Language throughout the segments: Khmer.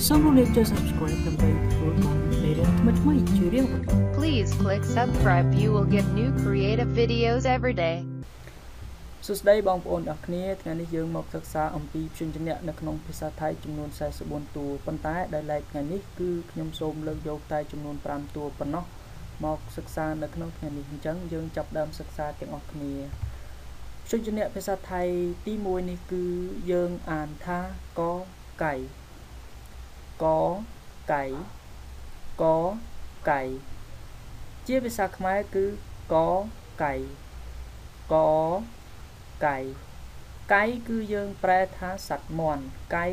សូមរំលែកចុច Subscribe ដើម្បីទទួលបានមេរៀនថ្មីៗជារៀងរាល់ Please click subscribe. You will get new creative videos every day. សួស្តីបងប្អូនអរគ្នាថ្ងៃនេះយើងមកសិក្សាអំពីព្យញ្ជនៈនៅក្នុងភាសាថៃចំនួន44តួប៉ុន្តែដែលឡែកថ្ងៃនេះគឺខ្ញុំសូមលើកយកតែចំនួន5តួប៉ុណ្ណោះមកសិក្សានៅក្នុងថ្ងៃនេះអញ្ចឹងយើងចាប់ដើមសិក្សាទាំងអស់គ្នាព្យញ្ជនៈភាសាថៃទី1នេះគឺយើងអានថាកកៃកកៃកកៃជាភាសាខ្មែរគឺកកៃកកៃកៃគឺយើងប្រែថាសត្វមាន់កៃ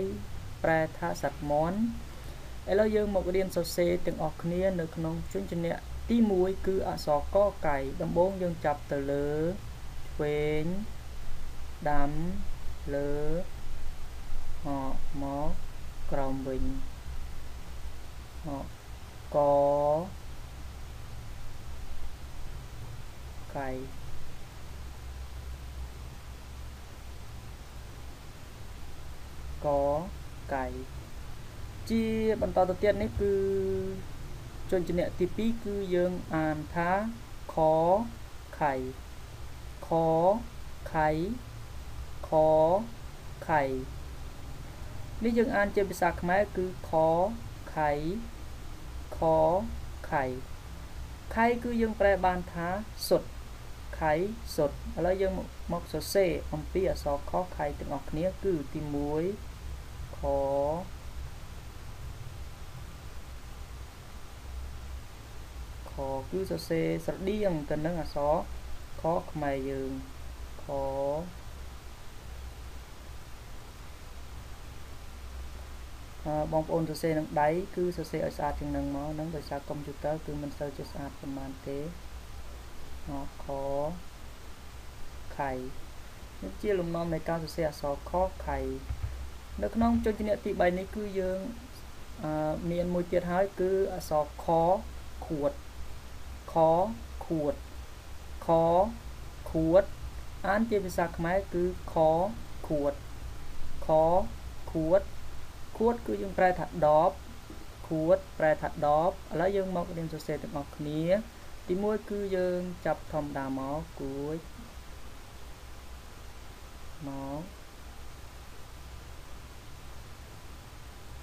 ប្រែថាសត្វមាន់ឥឡូវយើងមករៀនសរសេរទាំងអស់គ្នានៅក្នុងព្យញ្ជនៈទី1គឺអក្សរកកៃដំបូងយើងចាប់ទៅលើឆ្វេងដាំលើមកក្រោមវិញកកៃកកៃជាបន្តទៅទៀតនេះគឺព្យញ្ជនៈទី2គឺយើងអានថាខខៃខខៃខខៃនេះយើងអានជាភាសាខ្មែរគឺខខៃខខៃខៃគឺយើងប្រែបានថាសុទ្ធខៃសុទ្ធឥឡូវយើងមកសរសេរអំពីអក្សរខខៃទាំងអស់គ្នាគឺទី1ខខគឺសរសេរស្រដៀងទៅនឹងអក្សរខខ្មែរយើងខបងប្អូនសរសេរនឹងដៃគឺសរសេរឲ្យស្អាតជាងនឹងមកនឹងដោយសារកុំព្យូទ័រគឺមិនសូវជាស្អាតប៉ុន្មានទេខខៃនេះជាលំនាំនៃការសរសេរអក្សរខខៃនៅក្នុងព្យញ្ជនៈទី3នេះគឺយើងមានមួយទៀតហើយគឺអក្សរខខួតខខួតខខួតអានជាភាសាខ្មែរគឺខខួតខខួតខួតគឺយើងប្រែថាដបខួតប្រែថាដបឥឡូវយើងមករៀនសរសេរទាំងអស់គ្នាទី1គឺយើងចាប់ធម្មតាមកគួចមក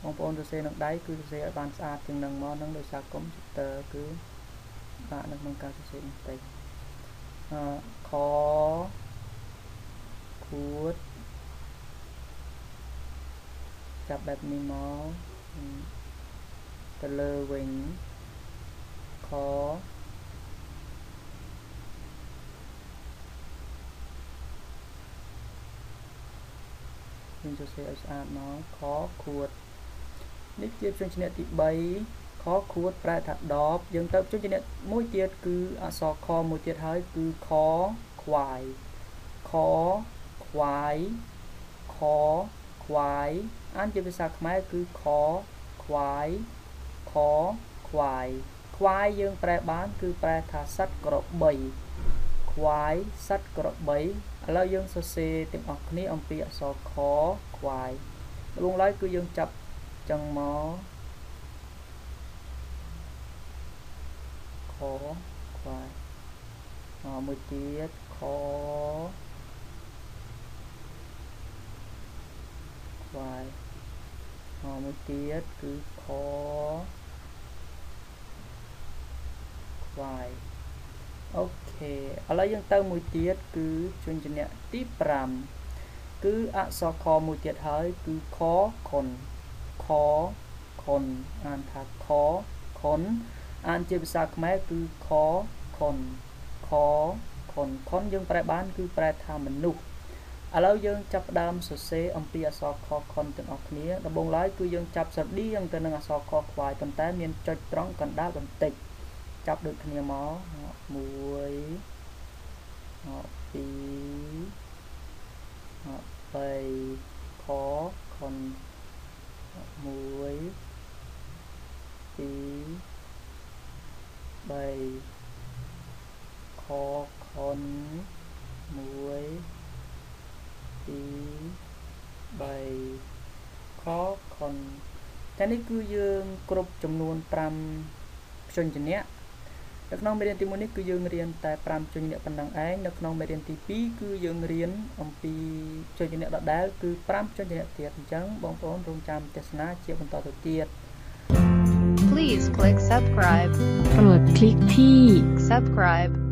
បងប្អូនសរសេរនឹងដៃគឺសរសេរឲ្យបានស្អាតជាងនឹងមកនឹងដោយសារកុំព្យូទ័រគឺបាក់នៅក្នុងការសរសេរបន្តិចខខួតចាប់បែបនេះមកទៅលើវិញខយើងសរសេរឲ្យស្អាតមកខខួតនេះជាព្យញ្ជនៈទី3ខខួតប្រែថាដបយើងទៅព្យញ្ជនៈមួយទៀតគឺអក្សរខមួយទៀតហើយគឺខខ្វាយខខ្វាយខខ្វាយអានជាភាសាខ្មែរគឺខខ្វាយខខ្វាយខ្វាយយើងប្រែបានគឺប្រែថាសត្វក្របីខ្វាយសត្វក្របីឥឡូវយើងសរសេរទាំងអស់គ្នាអំពីអក្សរខខ្វាយដំបូងឡើយគឺយើងចាប់ចឹងមកខខ្វាយមួយទៀតខខ្វាយមួយទៀតគឺខខ្វាយអូខេឥឡូវយើងទៅមួយទៀតគឺព្យញ្ជនៈទី5គឺអក្សរខមួយទៀតហើយគឺខខុនខខុនអានថាខខុនអានជាភាសាខ្មែរគឺខខុនខខុនខុនយើងប្រែបានគឺប្រែថាមនុស្សឥឡូវយើងចាប់ផ្ដើមសរសេរអំពីអក្សរខខុនទាំងអស់គ្នាដំបូងឡើយគឺយើងចាប់ស្រដៀងទៅនឹងអក្សរខខ្វាយប៉ុន្តែមានចុចត្រង់កណ្ដាលបន្តិចចាប់ដូចគ្នាមក1 2 3ខខុន1 2 3ខខុន1 2 3ខខុន ថ្ងៃនេះគឺយើងគ្រប់ចំនួន5ព្យញ្ជនៈនៅក្នុងមេរៀនទី1នេះគឺយើងរៀនតែ5ព្យញ្ជនៈប៉ុណ្ណឹងឯងនៅក្នុងមេរៀនទី2គឺយើងរៀនអំពីព្យញ្ជនៈដដែលគឺ5ព្យញ្ជនៈទៀតអញ្ចឹងបងប្អូនរងចាំទស្សនាជាបន្តទៅទៀត Please click subscribe. โปรดคลิกที่ Subscribe.